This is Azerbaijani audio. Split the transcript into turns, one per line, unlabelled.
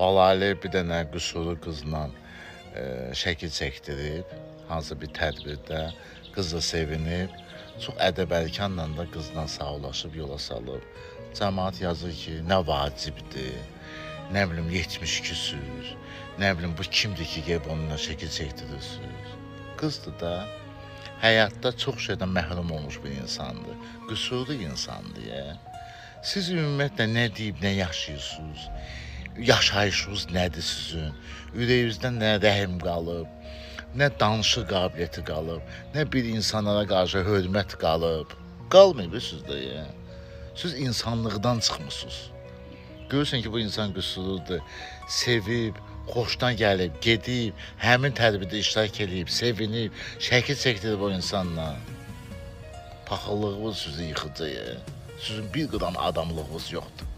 Balali bir dənə qüsurlu qızla şəkil çəkdirib, hansısa bir tədbirdə qız da sevinib, çox ədəb-ərkanla da qızla sağollaşıb yola salıb. Cəmaət yazır ki, nə vacibdir, nə bilim 70 küsür, nə bilim bu kimdir ki, gəlib onunla şəkil çəkdirirsiniz. Qızdır da, həyatda çox şeydən məhrum olmuş bir insandır. Qüsurlu insandır ya. Siz ümumiyyətlə nə deyib, nə yaşayırsınız? Yaşayışınız nədir sizin? Ürəyinizdə nə rəhim qalıb, nə danışıq qabiliyyəti qalıb, nə bir insanlara qarşı hörmət qalıb. Qalmayıb sizdə ya. Siz insanlıqdan çıxmısınız. Görürsən ki, bu insan qüsurludur. Sevib, xoşdan gəlib, gedib, həmin tədbirdə iştirak eləyib, sevinib, şəkil çəkdirib o insanla. Paxıllığınız sizi yıxacaq. Sizin bir qram adamlığınız yoxdur.